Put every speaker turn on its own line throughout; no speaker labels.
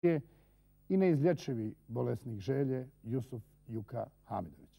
i neizlječivi bolesnik želje Jusuf Juka Hamidović.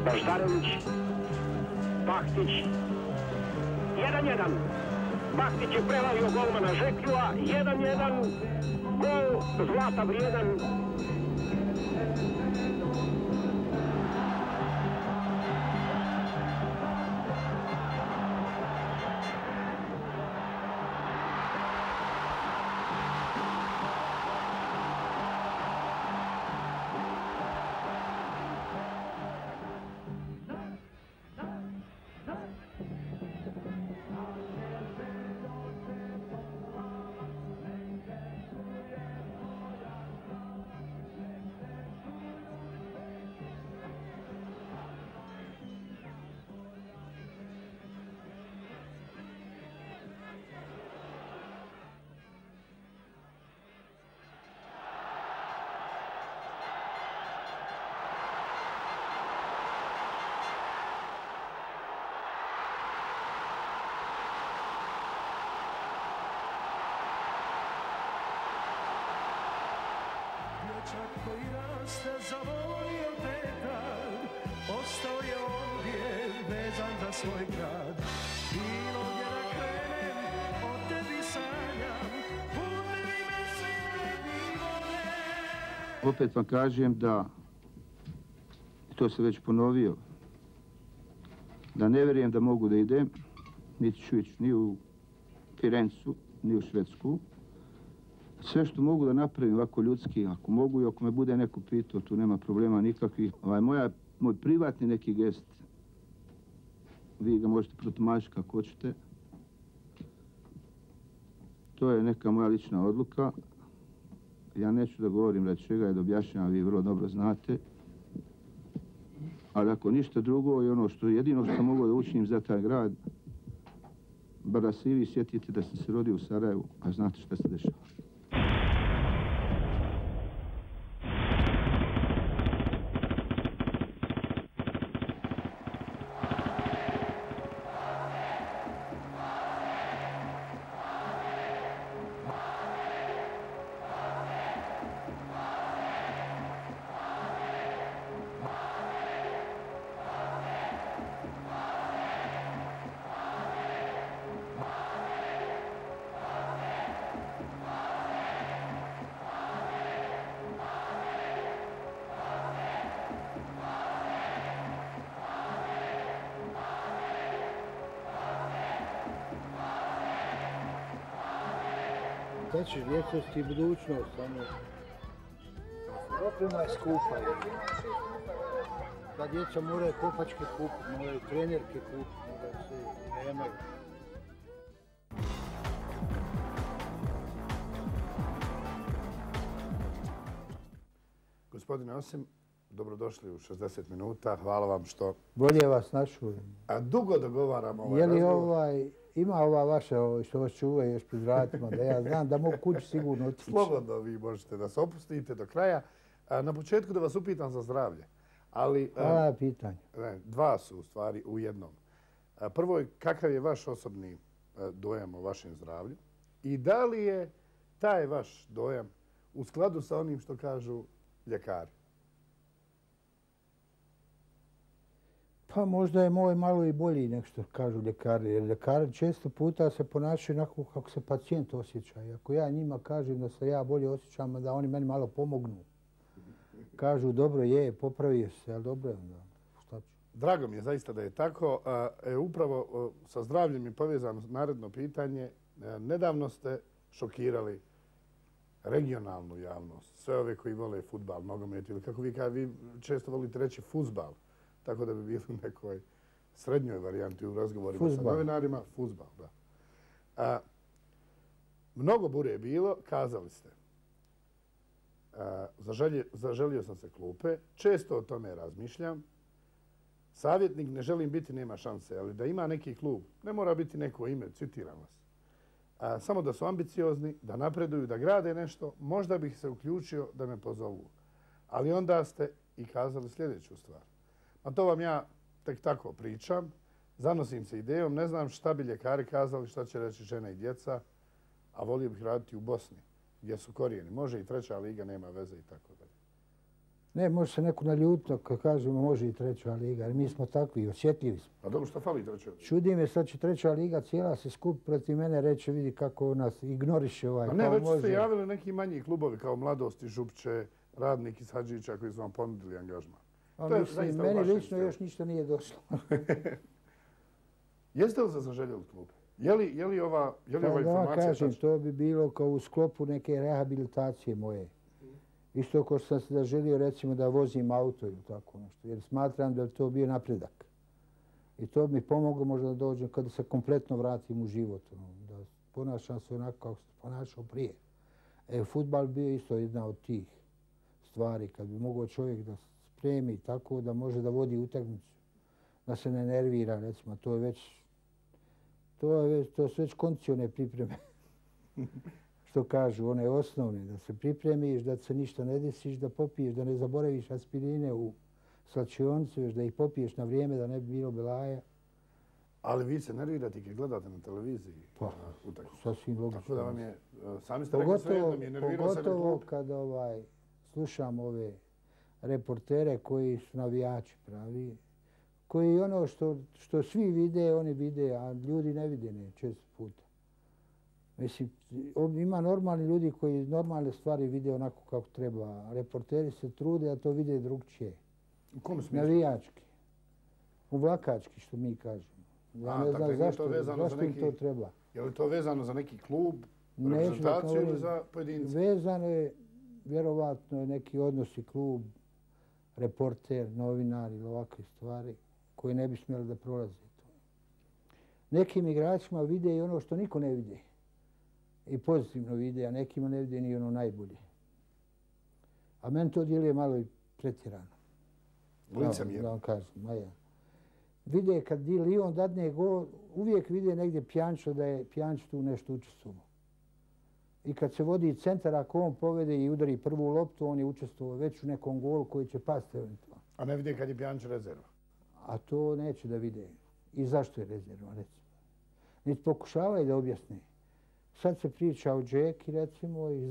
Baždarević, Baktić, 1:1. Baktić je prevario golmana Žekljua, 1:1, gol zlata vrijedan.
Koji raste zavolio petar, ostao je ovdje vezan za svoj grad. Bilo gdje da krenem, o tebi sanjam, putevima sretni vode.
Opet vam kažem da, to sam već ponovio, da ne vjerujem da mogu da idem, niti ću ići ni u Firencu, ni u Švedsku. Sve što mogu da napravim ovako ljudski, ako mogu i ako me bude neko pitao, tu nema problema nikakvih. Moj privatni neki gest, vi ga možete protumačiti kako hoćete. To je neka moja lična odluka. Ja neću da govorim radi čega je da objašnjavam, vi vrlo dobro znate. Ali ako ništa drugo je ono što jedino što mogu da učinim za taj grad, bar da se i vi sjetite da sam se rodio u Sarajevu, a znate šta se dešava.
Šta ćeš, djecost i budućnost, samo... Oprema je skupa. Da djeca moraju kopačke kupiti, moraju trenerke kupiti, moraju se nemaju.
Gospodine Osim, dobrodošli u 60 minuta. Hvala vam što...
Bolje vas našujem.
A dugo dogovaramo ovaj
Je li
razgovor.
ima ova vaša što vas čuvaju još pred vratima, da ja znam da mogu kući sigurno otići.
Slobodno vi možete da se opustite do kraja. Na početku da vas upitam za zdravlje. Ali,
Hvala pitanje.
Dva su u stvari u jednom. Prvo je kakav je vaš osobni dojam o vašem zdravlju i da li je taj vaš dojam u skladu sa onim što kažu ljekari?
Pa možda je moj malo i bolji nek što kažu ljekari. Jer ljekari često puta se ponašaju onako kako se pacijent osjeća. I ako ja njima kažem da se ja bolje osjećam, da oni meni malo pomognu. Kažu dobro je, popravio se, ali dobro je onda. Šta ću?
Drago mi je zaista da je tako. Upravo sa zdravljem je povezano naredno pitanje. Nedavno ste šokirali regionalnu javnost. Sve ove koji vole fudbal, nogomet ili kako vi često volite reći fuzbal. Tako da bi bili u nekoj srednjoj varijanti u razgovorima sa novinarima. Fuzbal, da. Mnogo bure je bilo, kazali ste. Zaželio sam se klupe, često o tome razmišljam. Savjetnik ne želim biti, nema šanse, ali da ima neki klub, ne mora biti neko ime, citiram vas. Samo da su ambiciozni, da napreduju, da grade nešto, možda bih se uključio da me pozovu. Ali onda ste i kazali sljedeću stvar. A to vam ja tek tako pričam, zanosim se idejom, ne znam šta bi ljekari kazali, šta će reći žene i djeca, a volio bih raditi u Bosni, gdje su korijeni. Može i 3. liga, nema veze i tako dalje.
Ne, može se neko naljutiti kad kažemo može i 3. liga, jer mi smo takvi, osjetljivi smo.
A dobro, šta fali 3. liga?
Čudi me, sad će 3. liga cijela se skup protiv mene reći, vidi kako nas ignoriše ovaj.
A ne, već su se javili neki manji klubovi kao Mladost i Župče, Radnik iz Hadžića koji su vam ponudili angažman.
Mislim, meni lično još ništa nije došlo.
Jeste li se zaželjeli klub? Je li ova informacija...
Da kažem, to bi bilo kao u sklopu neke rehabilitacije moje. Isto kao što sam se zaželio recimo da vozim auto ili tako nešto. Jer smatram da bi to bio napredak. I to bi mi pomoglo možda da dođem kada se kompletno vratim u život. Da ponašam se onako kako se ponašao prije. Fudbal bio isto jedna od tih stvari. Kad bi mogao čovjek da spremi tako da može da vodi utakmicu. Da se ne nervira, recimo. To su već kondicione pripreme. Što kažu, one osnovne. Da se pripremiš, da se ništa ne desiš, da popiješ, da ne zaboraviš aspirine u slačionicu, da ih popiješ na vrijeme, da ne bi bilo belaja.
Ali vi se nervirate kad gledate na televiziji utakmicu.
Sasvim logično.
Tako da vam je, sami ste rekli sve jedno, mi je nervirao sebe klub.
Pogotovo kad slušam ove reportere koji su navijači pravi, koji ono što svi vide, oni vide, a ljudi ne vide često puta. Mislim, ima normalni ljudi koji normalne stvari vide onako kako treba. Reporteri se trude, a to vide drugčije.
U kom smislu?
Navijački. Uvlakački, što mi kažemo. Ja ne znam zašto im to treba.
Je li to vezano za neki klub, reprezentaciju ili za pojedince?
Vezano je, vjerovatno je neki odnosi klub, reporter, novinar ili ovakve stvari koji ne bi smjeli da prolaze to. Nekim igračima vide i ono što niko ne vide. I pozitivno vide, a nekima ne vide ni ono najbolje. A meni to djeluje malo i pretjerano.
Licemjerno.
Da vam kažem, ja. Vide kad Lyon dadne gol, uvijek vide negdje Pjanić da je Pjanić tu nešto učestvovao. I kad se vodi centar, ako on povede i udari prvu loptu, on je učestvovao već u nekom golu koji će pasti eventualno.
A ne vide kad je Pjanić rezerva?
A to neće da vide. I zašto je rezerva, recimo. Niti pokušavaju da objasne. Sad se priča o Džeki, recimo, i